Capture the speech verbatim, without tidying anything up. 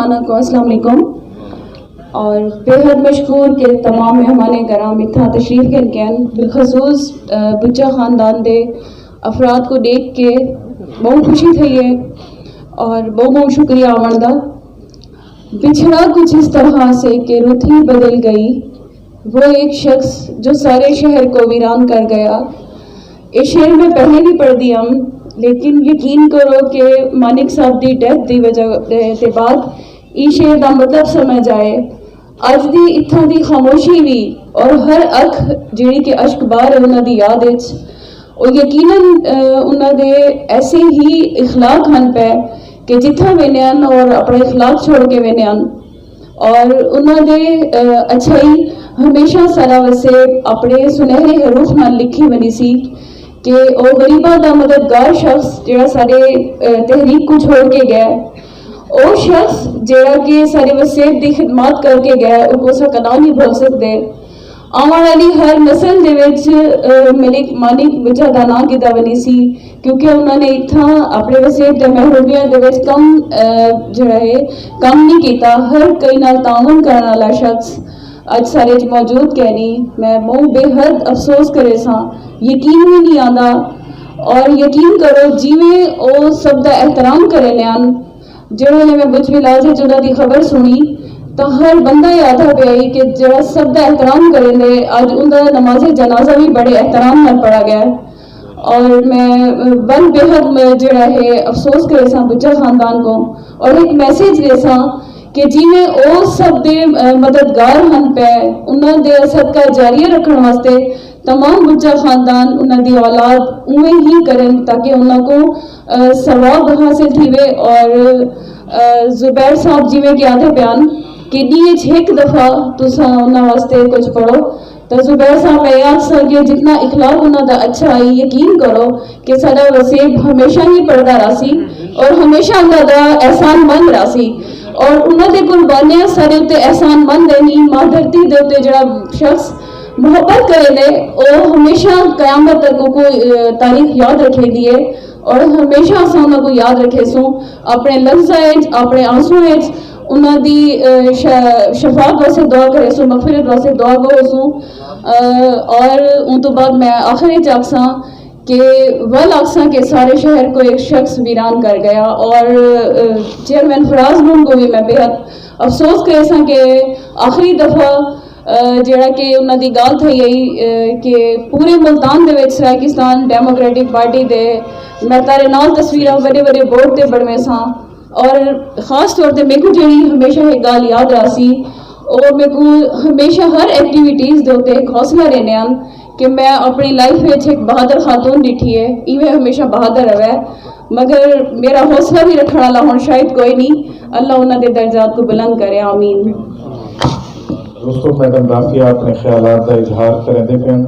کو السلام علیکم اور بے حد مشکور کہ تمام مہمان کرام اتھاں تشریف گھن کے آئن، بالخصوص بچہ خاندان دے افراد کو دیکھ کے بہت خوشی تھئی ہے اور بہت بہت شکریہ آوݨ دا۔ بچھڑا کچھ اس طرح سے کہ رت ہی بدل گئی، وہ ایک شخص جو سارے شہر کو ویران کر گیا۔ اے شعر میں پہلے بھی پڑھ دیا ہم، لیکن یقین کرو کہ مانک صاحب دی ڈیتھ دی وجہ دے بعد ای شعر دا مطلب سمجھ آئے۔ اج دی اتھاں دی خاموشی وی اور ہر اکھ جیڑھی کہ اشک بار ہے انہاں دی یاد اچ، او یقیناً انہاں دے ایسے ہی اخلاق ہن پے کہ جتھاں ویندے ہن اور اپنا اخلاق چھوڑ کے ویندے ہن۔ اور انہاں دے اچھائی ہمیشہ سارا وسے اپنے سنہرے حروف نال لکھی ونی سی کہ او غریباں دا مددگار شخص جڑا سارے تحریک کو چھوڑ کے گیا، او شخص جیڑا کہ ساݙے وسیب دی خدمات کر کے ڳئے، اوکوں اساں کݙاں نی بھل سڳدے۔ آوݨ آلی ہر نسل دے وچ ملک مانک بچہ دا ناں گھدا ونیسی، کیونکہ انہاں نے اتھاں اپݨے وسیب دے محرومیاں دے وچ کم جیڑھا ہے کم نی کیتا۔ ہر کئی نال تعاون کرݨ آلا شخص اڄ ساݙے وچ موجود کینی۔ میں ٻہوں بے حد افسوس کریساں، یقین وی نی آندا۔ اور یقین کرو جیویں او سب دا احترام کریندے ہن، جیڑھے ویلے میں بچ ولاج اچ انہاں دی خبر سنڑی تاں ہر بندہ اے آہدا پیا ہئی کہ جیڑھا سب دا احترام کریندے، اج اوندا نماز جنازہ وی بڑے احترام نال پڑھا گیا۔ اور میں ول بے حد جیڑھا ہے افسوس کریساں بچہ خاندان کوں، اور ہک میسج ڈیساں کہ جیویں او سب دے مددگار ہن پے، انہاں دے صدقہ جاریہ رکھن واسطے تمام بچہ خاندان انہاں دی اولاد اوویں ہی کرن تاکہ انہاں کوں ثواب حاصل تھیوے۔ اور زبیر صاحب جیویں کہ آدھے پیان کہ ڈی اچ ہک دفعہ تساں انہاں واسطے کچھ پڑھو، تو زبیر صاحب میں یہ آکھساں کہ جتنا اخلاق انہاں دا اچھا ہے، یقین کرو کہ ساڈا وسیب ہمیشہ ہی پڑھدا راسی اور ہمیشہ انہاں دا احسان مند راسی۔ اور انہاں دے قربانیاں سارے اتے احسان مند ہے نہیں۔ ماں دھرتی دے اتے جڑا شخص محبت کرے دے، او ہمیشہ قیامت تک کو تاریخ یاد رکھے دیے اور ہمیشہ اساں انہاں کو یاد رکھے سوں۔ اپنے لفظاں اچ، اپنے آنسو اچ انہاں دی شفاعت واسطے دعا کرے سوں، مغفرت واسطے دعا کرے سوں۔ اور ان تو بعد میں آخر اچ آکھساں کہ ول آکھساں کہ سارے شہر کو ایک شخص ویران کر گیا۔ اور چیئرمین فراز نون کو بھی میں بے حد افسوس کریساں کہ آخری دفعہ جیڑا کہ انہاں دی گال تھئی ہئی کہ پورے ملتان دے وچ سرائیکستان ڈیموکریٹک پارٹی دے میں تارے نال تصویراں وڈے وڈے بورڈ تے بنویساں۔ اور خاص طور تے میکوں جیڑی ہمیشہ ہک گال یاد راسی، او میکوں ہمیشہ ہر ایکٹیویٹیز دے اتے ہک حوصلہ ڈیندے ہن کہ میں اپنی لائف وچ ہک بہادر خاتون ڈٹھی ہے، ایویں ہمیشہ بہادر رہوے۔ مگر میرا حوصلہ بھی رکھن والا ہن شاید کوئی نہیں۔ اللہ انہاں دے درجات کو بلند کرے، آمین۔ دوستو، میڈم رافیہ اپنے خیالات دا اظہار کریندے پئن۔